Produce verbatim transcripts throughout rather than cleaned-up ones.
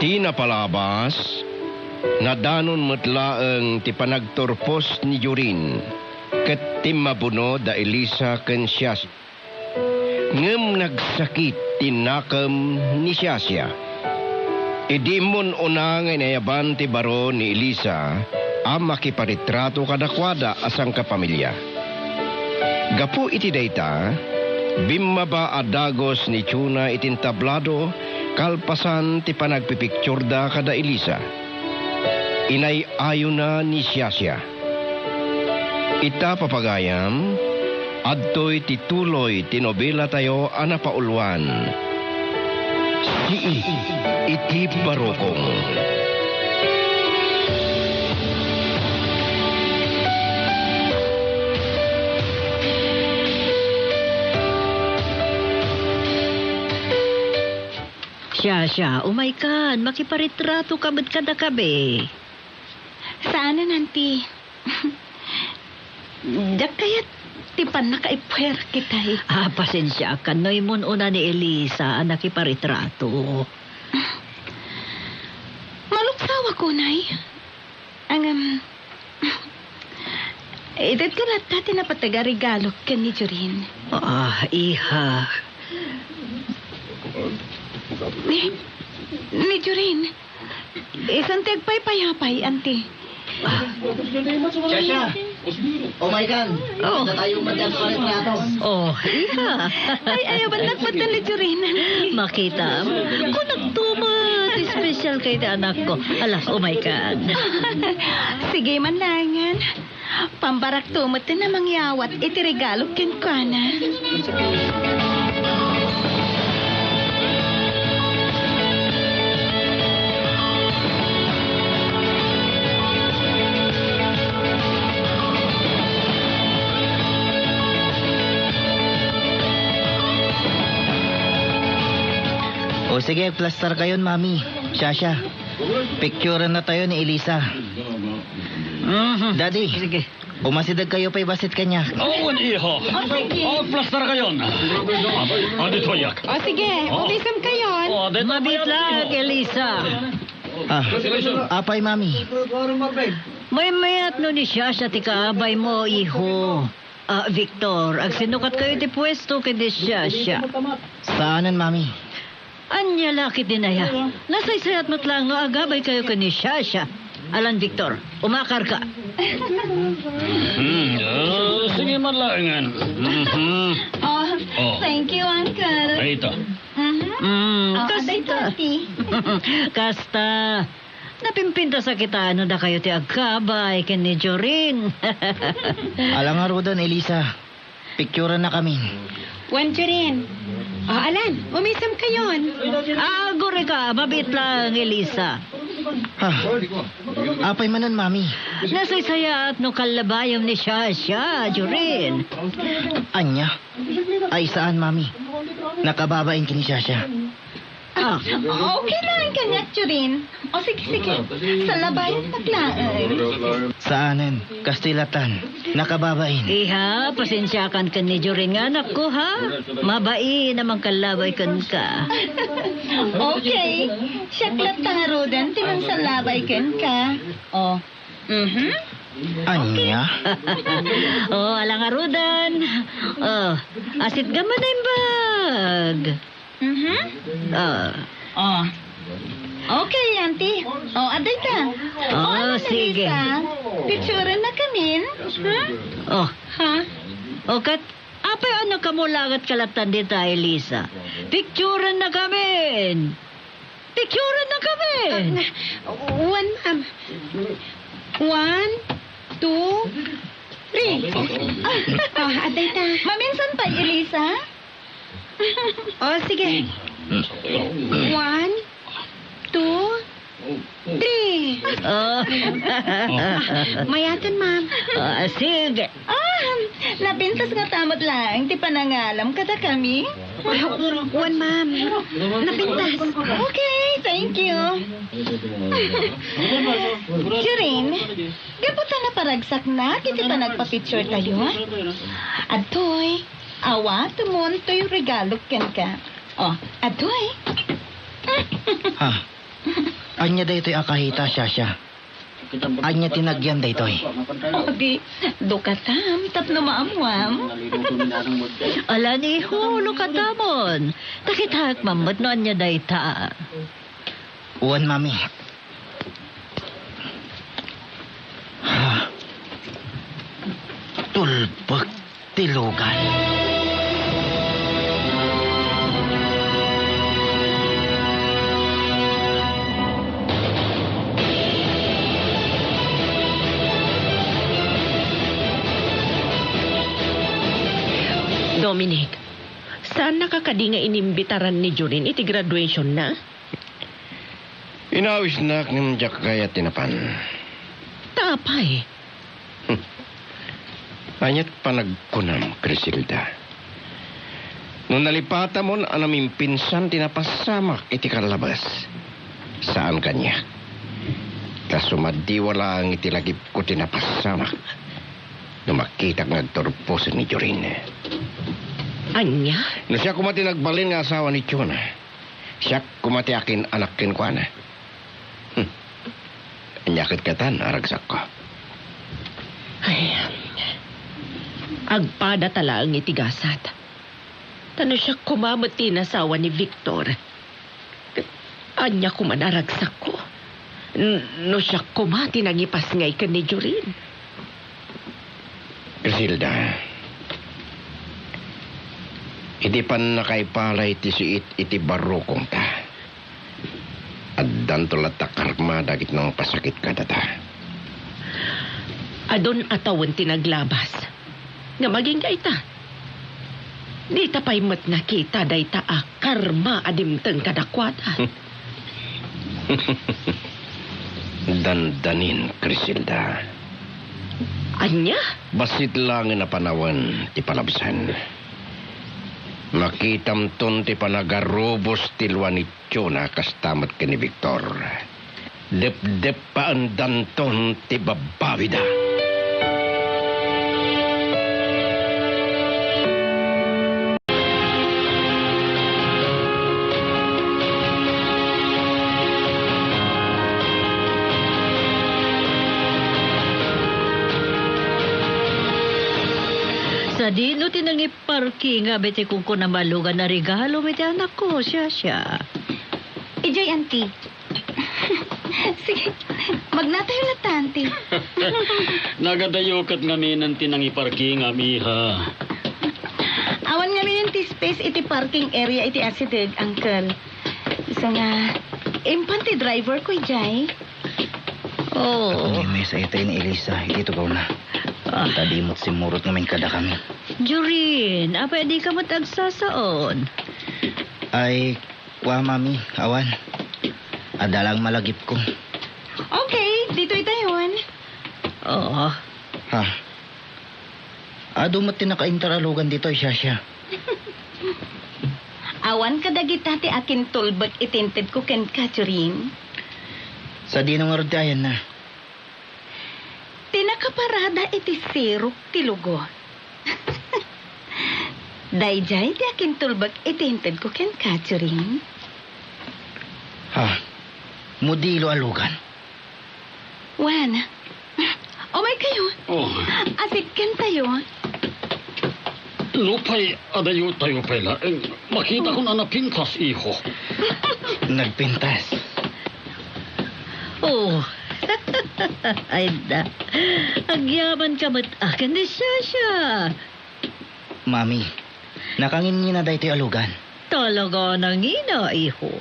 Idi napalabas, nadanon met laeng ti panagturpos ni Jorin ket timmabuno da Elisa ken Siasia. Ngem nagsakit ti nakem ni Siasia idi immun-una nga inayaban ti baro ni Elisa a makiparitrato kadakuada a sangkapamilia. Gapu iti dayta, bimmaba a dagus ni Chuna iti entablado kalpasan ti panagpipiktiurda kada Elisa. Inay-ayona ni Siasia. Ita, papagayam, adtoy ti tuloy ti nobelatayo a napauluan, Sii iti Barukong. Siasia, umaykan, makiparitratoka met kadakami. Saanen, Auntie. Diak kayat ti pannakaipuer kitay. Ah, pasensiakan no immun-una ni Elisa a nakiparitrato. Maluksaw ako, Nay. Ngem, itedko latta ti napateg a regalo ken ni Jorin. Ah, iha. Ni, ni Jorin, isun ti agpaypayapay, Auntie. Siasia, umaykan. Oh. Adda tayo met ti agparitrato. Oh, iha. Ay, ayaw, bannak patan ni Jorin. Makitam. Kunakto met, espesyalka iti anakko. Ala, umaykan. Sige man laengen. Pambarakto met ti namangyawat iti regalo kenkuana. O sige, agplastarkayon, Mami. Siasia, picturenna tayo ni Elisa. Mhm. Daddy, sige. Umasidegkayo pay bassit kaniak. Oh, wen, iha. Oh, sige. Oh, plastarkayon. Ah, ah, ditoyak. Oh, sige. Oh. Umisemkayon. Oh, dito. Mabiit laeng, Elisa. Ah, apay, Mami? Maymayat no ni Siasia ti kaabaymo, iho. Ah, Victor, agsinnukatkayo ti puesto ken ni Siasia. Saanen, Mami? Ania la ketdin aya? Nasaysayat met laeng no agabaykayo ken ni Siasia. Alan, Victor, umakarka. Hmm, ah, sige man laengen. Mhm. Oh, oh. Thank you, Uncle. Ay, ito. Mhm. Mm, oh, kasta. Aday, Tati. Kasta. Napimpintas a kita no dakayo ti agkabay ken ni Jorin. Ala ngaruden, Elisa. Picturenna kami. Wen, Jorin. Ah, Alan, umisemkayon. Ah, agurayka, mabiit laeng, Elisa. Ha? Apay manen, Mami? Nasaysayaat no kallabayem ni Siasia, Jorin. Ania? Ay, saan, Mami. Nakababain ken ni Siasia. Ah. Okay laeng kaniak, Jorin. O, sige, sige. Sallabayannak laeng. Saanen, kastoy latan. Nakababain. Iha, pasensiakan ken ni Jorin nga anakko, ha? Mabain a mangkallabay kenka. Okay. Siak latta ngaruden ti mangsallabay kenka. O. Mhm. Ania? O, ala ngaruden. O, asitgam man a imbag. Mhm. Ah. Oh. Okay, Auntie. Oh, adda ita. Oh, oh, ano, sige. Melissa? Picturenna kamin? Ha? Oh. Ha? Oh, ket, apay, ano kamo laeng kalatan dita, Elisa? Picturenna kamin. Picturenna kamin. Ah, wen, ma'am. One, two, three. Oh, adda ita. Maminsan pay, Elisa? Oh, sige. One, two, three. Oh. Mayaten, ma'am. Ah, sige. Ah, napintas ngata met laeng ti panangalam kadakami? Ah, wen, ma'am. Napintas. Okay, thank you. Jorin, gapu ta naparagsaknak iti panagpa-picture tayo, adtoy. Awatemon toy regalo kenka. Oh, adtoy. Ha? Ania daytoy a kahita, Shasha? Ania ti nagyan daytoy? O, di, dukatam, tapno maammuam. Ala, iho, lukatamon. Ta kitaek man met no ania dayta. Wen, Mami. Tulbek ti lugan. Dominic, saannaka kadi nga inimbitaran ni Jorin iti graduationna? Inawisnak ngem diak kayat ti napan. Ta apay? Hmm. Aniat panagkunam, Criselda? No nalipatamon a namimpinsan ti napasamak iti kallabes, saan kaniak. Ta sumadiwa laeng iti lagipko ti napasamak no makitak nga agturposen ni Jorin. Ania? No siak koma ti nagbalin nga asawa ni Chona, siak koma ti akin-anak kenkuana. Hmm. Ania ket katan a ragsakko? Ay, agpadata laeng iti gasat. Ta no siak koma met ti inasawa ni Victor, ania koma a ragsakko? N-, no siak koma ti nangipasngay ken ni Jorin? Criselda, iti pannakaipalay ti siit iti barukongta, addanto latta karma dagiti nangpasakit kadata. Adun a tawen ti naglabas. Ngem agingga ita, dita pay met nakita dayta a karma a dimteng kadakuada. Dandanin, Criselda. Ania? Bassit laengen a panawen ti palabsan. Makitamton ti panagarubos ti lua ni Chona kasta met ken ni Victor. Depdeppaendanton ti babbawida. Sadino ti nangiparkingam iti kunkunam a lugan a regalom iti anakko, Shasha? Idiay, Auntie. Sige, magnatayo latta, Auntie. Nagadayo ket ngamin ti nangiparkingam, iha. Awan ngamin ti space iti parking area iti asideg, Uncle. Isu nga, impan ti driver ko idiay. Oh. Ket ni Miss Ethan ni Elisa, iti tugawna. Ah. Ta di met simmurot ngamin kadakami. Jorin, apay a dika met agsasaon? Ay, Kua, Mami, awan. Adda lang malagipko. Okay, ditoy tayon. Oo. Ha? Adu met ti nakainter a lugan ditoy, Shasha. Awan kadagita ti akintulbek iti intedko kenka, Jorin. Sadino ngarud ti ayanna? Ti nakaparada iti sirok ti lugot. Daydiay ti akintulbek iti intedko kenka, Jorin. Ha? Modelo a lugan? Wen, umaykayo. Oh. Asikkentayo. Nupay adayotayo pay laeng, makitakon a napintas, iho. Nagpintas. Oh. Ay da. Agyamanka met a ken ni Shasha. Mami, nakangingina daytoy a lugan. Talaga a nangina, iho.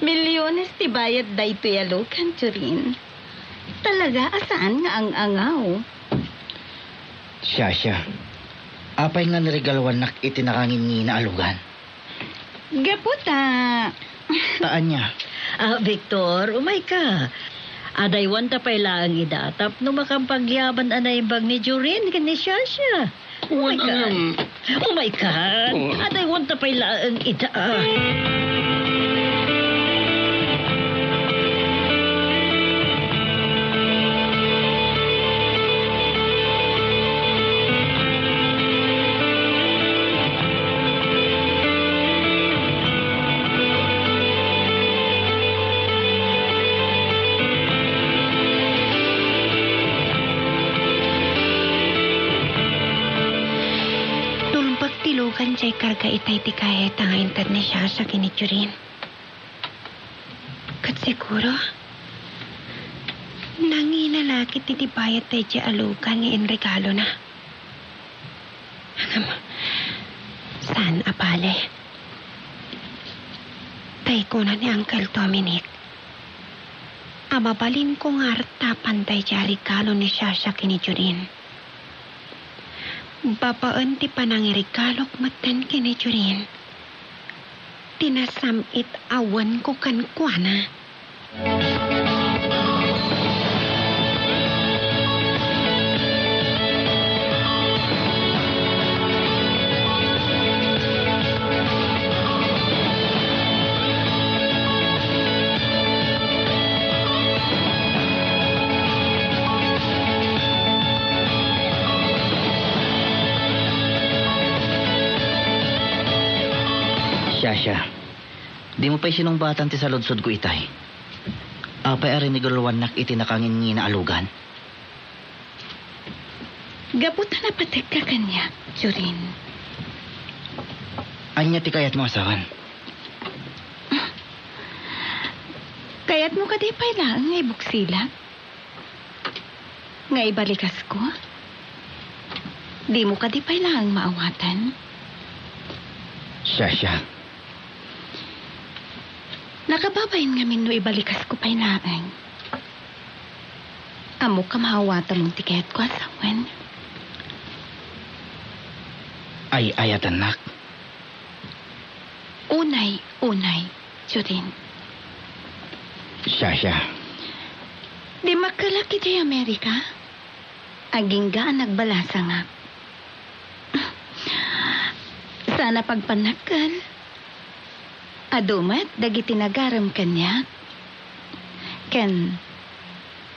Milyones ti bayad daytoy a lugan, Jorin. Talaga a saan nga ang-angaw. Shasha, apay nga niregaluannak iti nakangingina a lugan? Gapu ta. Ta ania? Ah, Victor, umayka. Adaywanta pay laeng ida tapno makampagyaman a naimbag ni Jorin ken ni Shasha. Oh my God. Oh my God. Oh. Adaywanta pay laeng ida. Ikarga itay ti kayatna nga inted ni Shasha ken ni Jorin. Ket siguro, nangina la ketdi ti bayad daydiay a lugan nga inregalona. Ngem, saan a bale. Tay kuna ni Uncle Dominic a mabalinko nga artapan daydiay a regalo ni Shasha ken ni Jorin. Babaen ti panangiregalok metten ken ni Jorin, ti nasam-it a wenko kenkuana. Shasha, dimo pay sinungbatan ti saludsodko itay. Apay a riniguluannak iti nakangingina a lugan? Gapu ta napategka kaniak, Jorin. Ania ti kayatmo a sawen? Kayatmo kadi pay laeng nga ibuksilak? Nga ibalikasko? Dimo kadi pay laeng maawatan? Shasha. Nakababain ngamin no ibalikasko pay laeng. Ammok a maawatamon ti kayatko a sawen. Ay-ayatennak? Unay, unay, Jorin. Shasha. Dimmakkelak idiay Amerika. Agingga a nagbalasangak. Saan a pagpannakkel. Adu met dagiti nagarem kaniak. Ken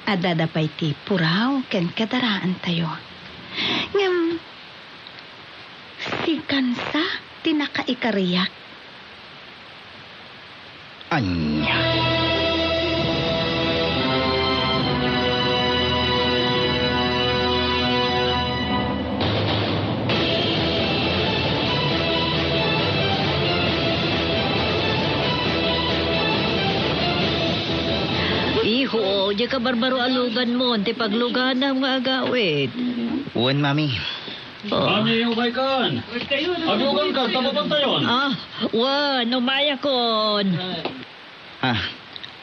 adda pay ti puraw ken kadaraantayo. Ngem, sikan sa ti nakaikariak. Ania? Iho, diay kabarbaro a luganmon ti pagluganam nga agawid. Wen, Mami. Oh. Mami, umaykan. Agluganka, ta papantayon. Ah, wen, umayakon. Ah,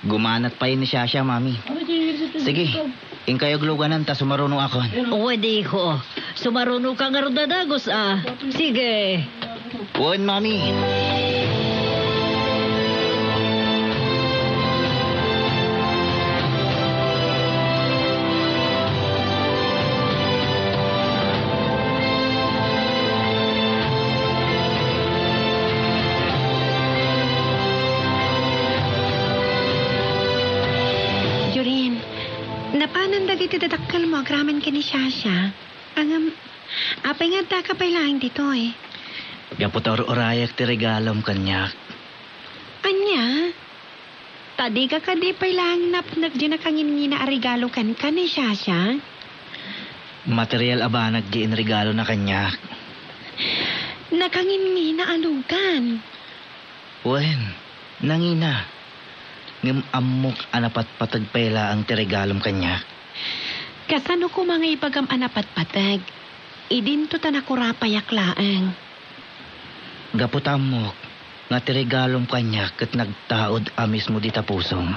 gumanat pay ni Shasha, Mami. Sige, inkayo agluganan ta sumarunoakon. Wen, iho. Sumarunoka ngarud a dagus, ah. Sige. Wen, Mami. Jorin, napanan dagiti dadakkelmo agraman ken ni Shasha. Ngem, apay nga addaka pay laeng ditoy? Gapu ta ur-urayak ti regalom kaniak. Ania? Ta dika kadi pay laeng napnek diay nakangingina a regalo kenka ni Shasha? Material a banag diay inregalona kaniak. Nakangingina a lugan. Wen, nangina. Ngem ammok a napatpateg pay laeng ti regalom kaniak. Kasano koma nga ibagam a napatpateg? Idinto ta nakurapayak laeng. Gapu ta ammok nga ti regalom kaniak ket nagtaud a mismo dita pusom.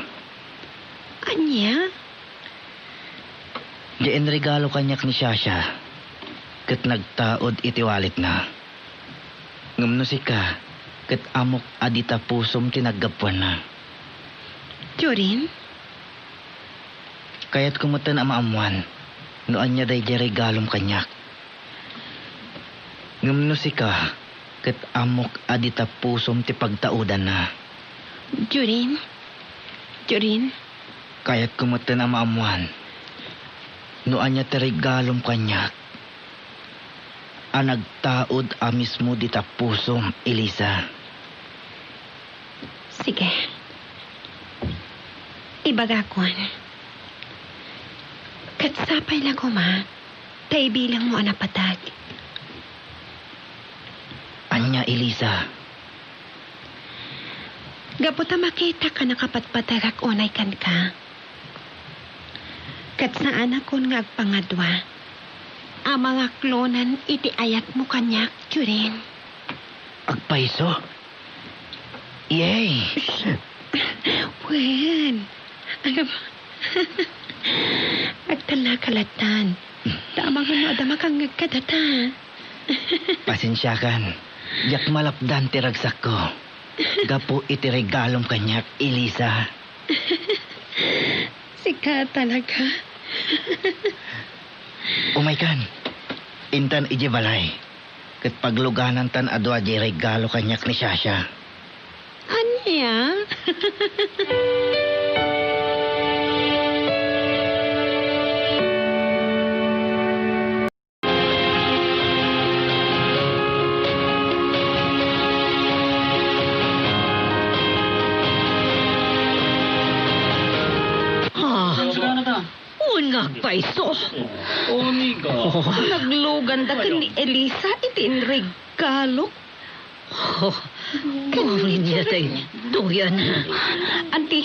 Ania? Diay inregalo kaniak ni Shasha ket nagtaud iti walletna. Ngem no sika, ket ammok a dita pusom ti naggapuanna. Jorin? Kayatko metten a maammoan no ania daydiay regalom kaniak. Ngem no sika, ket ammok a dita pusom ti pagtaudanna. Jorin? Jorin? Kayatko metten a maammoan no ania ti regalom kaniak a nagtaud a mismo dita pusom, Elisa. Sige. Ibagakon. Ket sapay la koma ta ibilangmo a napateg. nia, Elisa. Gapu ta makitak a nakapatpategak unay kenka, ket saanakon nga agpangadua a mangaklonen iti ayatmo kaniak, Jorin. Agpayso? Yay! Wen. Agam-, agtallaka lattan. Ta amangan no adda makangngeg kadata. Pasensiakan. Diak malapdan ti ragsakko gapu iti regalom kaniak, Elisa. Sika talaga. Umaykan. Intan idiay balay. Ket pagluganantan a dua diay regalo kaniak ni Shasha. Ania? Ah. Wen nga agpayso. Oh, nagluganda ken ni Elisa iti inregalok. Oh, karin niya daytoyen. Anti,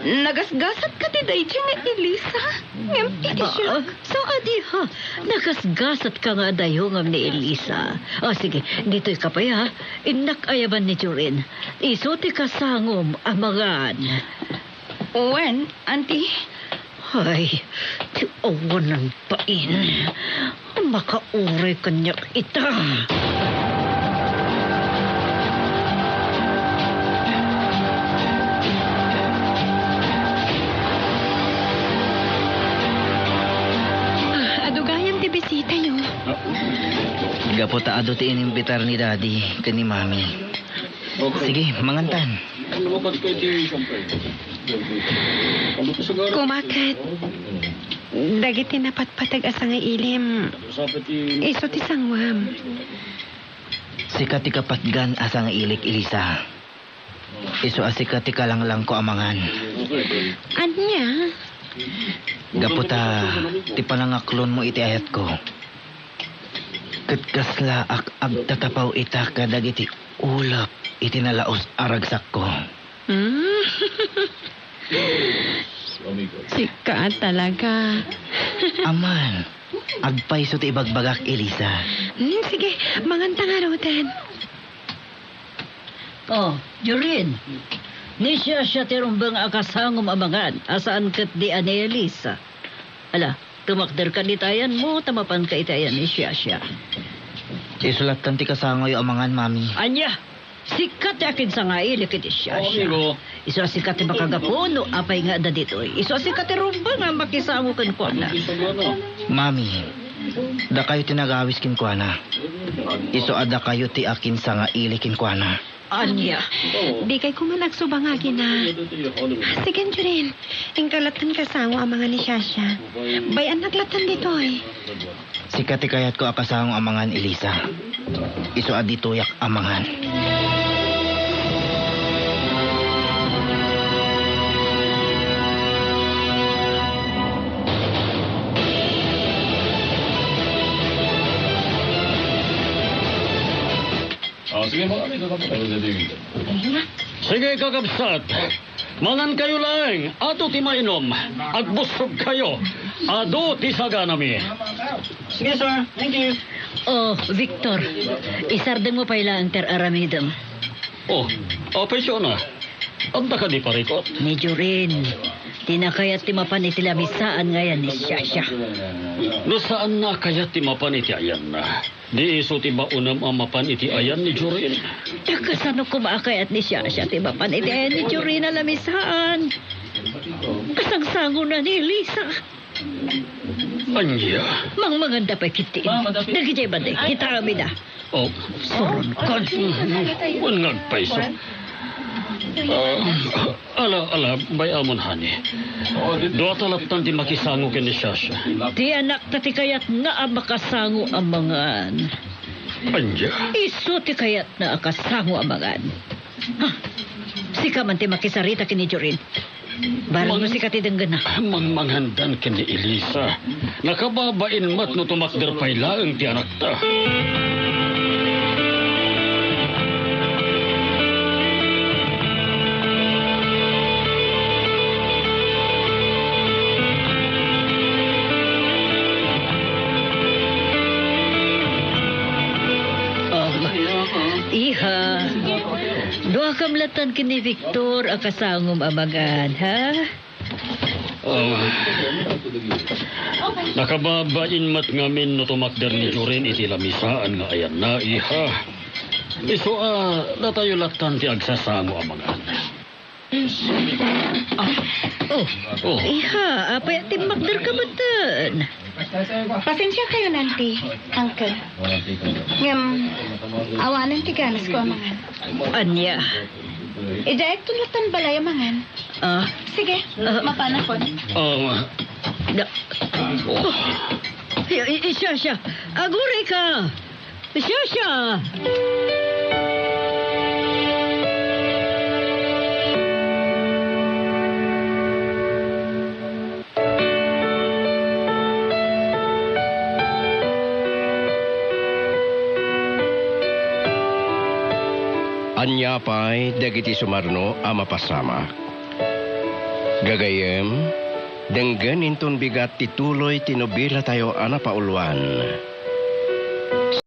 nagasgasat kadi daytoy nga Elisa? Ngem iti siak? Ah, sa adi, ha? Nagasgasat ka nga adayo ngem ni Elisa. O, sige, ditoy ka pay, ha? Innak ayaban ni Jorin. Isu ti kasangom a mangan. Wen, anti. Ay, ti awanan pain. Makauray kaniak ita. Ah, adu gayam ti bisitayo. Gapu ta adu ti inimbitar ni Daddy ken ni Mami. Sige, mangantan. Kumaket, dagiti napatpateg a sangailim, isu ti sanguem. Sika ti kapatgan a sangailik, Elisa. Isu a sika ti kalanglangko a mangan. Ania? Gapu ta ti panangaklonmo iti ayatko, ket kaslaak agtatapaw ita kadagiti ulep iti nalaus a ragsakko. Hmm? Sika talaga. Aman, agpayso ti ibagbagak, Elisa. Hmm, sige, manganta ngaruden. Oh, Jorin. Ni Shasha ti rumbeng a kasangom a mangan, a saan ket di a ni Elisa. Ala, tumakderka dita ayanmo, ta mapanka iti ayan ni Shasha. Isu lattan ti kasangoyo a mangan, Mami. Ania? Sika ti akinsangailik iti Shasha. Isu a sika ti makagapu no apay nga adda ditoy. Isu a sika ti rumbeng a makisango kenkuana. Mami, dakayo ti nagawis kenkuana. Isu a dakayo ti akinsangailik kenkuana. Ania? Dikay koma agsuba nga agina. Sige, Jorin. Inka lattan kasango a mangan ni Shasha. Bay-annak lattan ditoy. Sika ti kayatko a kasango a mangan, Elisa. Isu a ditoyak a mangan. Ah, sige, mga amigo, kapatid. Sige, kakabsat. Mangan kayo laeng. Adu ti mainom. Agbusog kayo. Adu ti saganami. Sige, sir. Thank you. Oh, Victor. Isardeng mo pay laeng ti aramidem. Oh, apay siya na. Adda kadi parikot? Ni Jorin. Ti nakayat ti mapan iti lamisaan nga ayan ni Shasha. No saan na kayat ti mapan iti ayanna. Di isu ti maunam a mapan iti ayan ni Jorin. Ta kasano koma a kayat ni Shasha ti mapan iti ayan ni Jorin a lamisaan? Kasangsango na ni Elisa. Ania? Mangmanganda pay ketdi. Dagiti banda, kitaem ida. Oh. Suronkon. Wen nga agpayso. Ah, ala, ala, bay-amon, honey. Duata lattan ti makisango ken ni Shasha. Ti anakta ti kayatna a makasango a mangan. Ania? Isu ti kayatna a kasango a mangan. Ha? Sika man ti makisarita ken ni Jorin. Barang no sika ti denggenna. Mangmangandan ken ni Elisa. Nakababain met no tumakder pay laeng ti anakta. Kam latan ken ni Victor a kasangom amangan, ha? Oh. Nakababain met ngamin no tumakder ni Jorin iti lamisaan nga ayanna, iha. Isu a, datayo latan ti agsasango amangan. Ah, oh. Oh. Iha, apay a timmakderka metten? Pasensiakayo, Nanti, Uncle. Ngem, awanen ti ganasko amangan. Ania? Idiayakton latan balay amangan. Ah. Sige, ah, mapanakon. Oh, ma. Da-, oh. I, i, i, siya, siya. Agurayka. Siya, siya. Ania pay dagiti sumarno a mapasamak? Gagayyem, denggen inton bigat ti tuloy ti nobilatayo a napauluan.